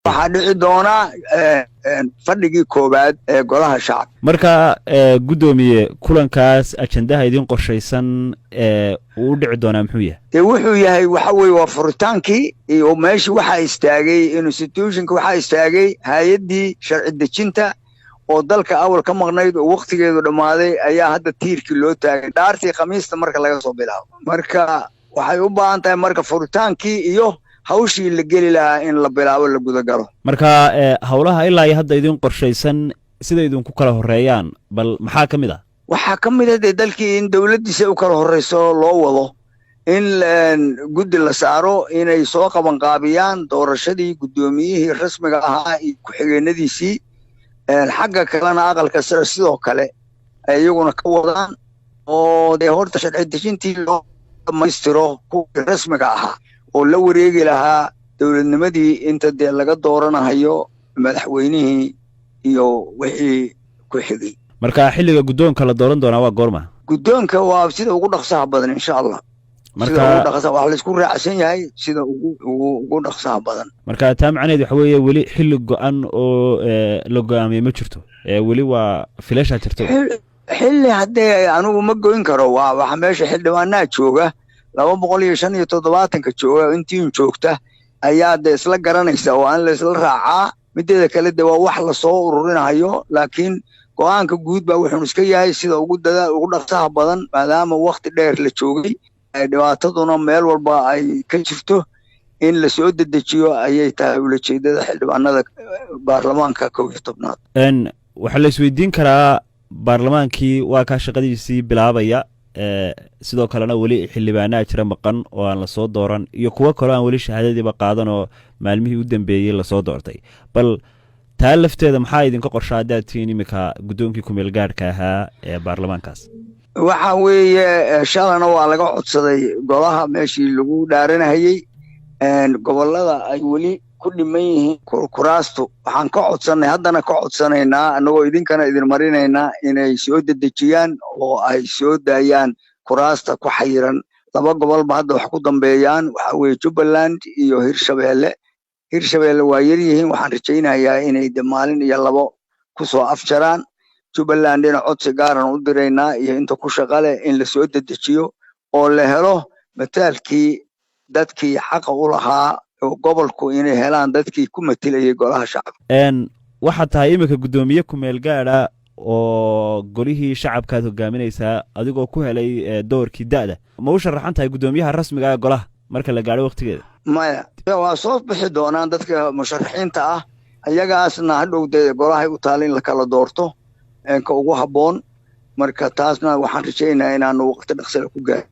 Waxaa dhici doonaa fadhigii koowaad ee Golaha Shacabka. Marka, guddoomiye, kulankaas ajandaha idin qorshaysan ee uu u dhici doonaa muxuu yahay? Dee wuxuu yahay waxa weeye waa furitaankii iyo meeshii waxaa istaagay institutionka, waxaa istaagay hay-addii sharci dejinta oo dalka awal ka maqnayd oo waktigeedu dhammaaday ayaa hadda tiirkii loo taagay dhaartii Khamiista marka laga soo bilaabo. Marka waxay u baahan tahay marka furitaankii iyo hawshii la geli lahaa in la bilaabo, la gudagalo. Marka howlaha ilaa iyo hadda idin qorshaysan sida idinku kala horeeyaan bal maxaa ka mid ah? Waxaa ka mid ah dee dalkii in dowladdiisa u kala horreyso loo wado, in guddi la saaro inay soo qabanqaabiyaan doorashadii guddoomiyihii rasmiga ahaa iyo ku-xigeenadiisii. Xagga kalena Aqalka Sare sidoo kale ay iyaguna ka wadaan oo dee horta sharci dejintii loo dhammaystiro kuwii rasmiga ahaa oo la wareegi lahaa dowladnimadii inta dee laga dooranahayo madaxweynihii iyo wixii ku xigay. Marka xilliga guddoonka la dooran doonaa waa goorma? Guddoonka waa sida ugu dhaqsaha badan, insha Allah, sida ugu dhaqsa wax laisku raacsan yahay, sida ugu dhaqsaha badan. Marka taa macnaheed waxa weeye weli xilli go-an oo la go-aamiyey ma jirto, weli waa filashaa jirto. Xilli haddee anigu ma goyn karo. Waa waxa meesha xildhibaanaa jooga, 275-ka jooga, intiin joogta ayaa dee isla garanaysa oo aan la isla raacaa. Mideeda kale de waa wax lasoo ururinahayo, laakiin go-aanka guud baa wuxuun iska yahay sida ugu dada ugu dhaqsaha badan, maadaama wakti dheer la joogay, dhibaataduna meel walba ay ka jirto, in lasoo dedejiyo ayay tahay ulajeedada xildhibaanada baarlamaanka 11aad. Waxaa la isweydiin karaa, baarlamaankii waa kaa shaqadiisii bilaabaya, sidoo kalena weli xildhibaanaa jira maqan oo aan lasoo dooran iyo kuwo kaloo aan weli shahaadadiiba qaadan oo maalmihii u dambeeyey lasoo doortay. Bal taa lafteeda maxaa idinka qorsha haddaad tihiin iminka guddoonkii kumeel gaadhka ahaa ee baarlamaankaas? Waxa weeye, shalana waa laga codsaday golaha meeshii lagu dhaaranahayey. Gobollada ay weli ku dhiman yihiin kuraastu waxaan ka codsannay, haddana ka codsanaynaa, annagoo idinkana idin marinaynaa, inay soo dedejiyaan oo ay soo daayaan kuraasta ku xayiran. Laba gobolba hadda wax ku dambeeyaan, waxa weeye Jubbaland iyo Hirshabeelle. Hirshabeelle waa yar yihiin, waxaan rajaynayaa inay de maalin iyo labo ku soo afjaraan. Jubbalandina codsi gaaran u diraynaa iyo inta ku shaqa leh in lasoo dedejiyo oo la helo mataalkii dadkii xaqa u lahaa oo gobolku inay helaan dadkii ku matilayay Golaha Shacabka. Waxaad tahay iminka guddoomiye kumeel gaadha oo golihii shacabkaad hogaaminaysaa adigoo ku helay doorkii da'da. Ma u sharaxan tahay guddoomiyaha rasmiga ah golaha marka la gaadho waktigeeda? Maya, waa soo bixi doonaan dadka musharaxiinta ah, iyagaasna hadhow dee golahay u taala in la kala doorto ka ugu habboon. Marka taasna waxaan rajaynayaa inaanu waqti dhaqsala ku gaar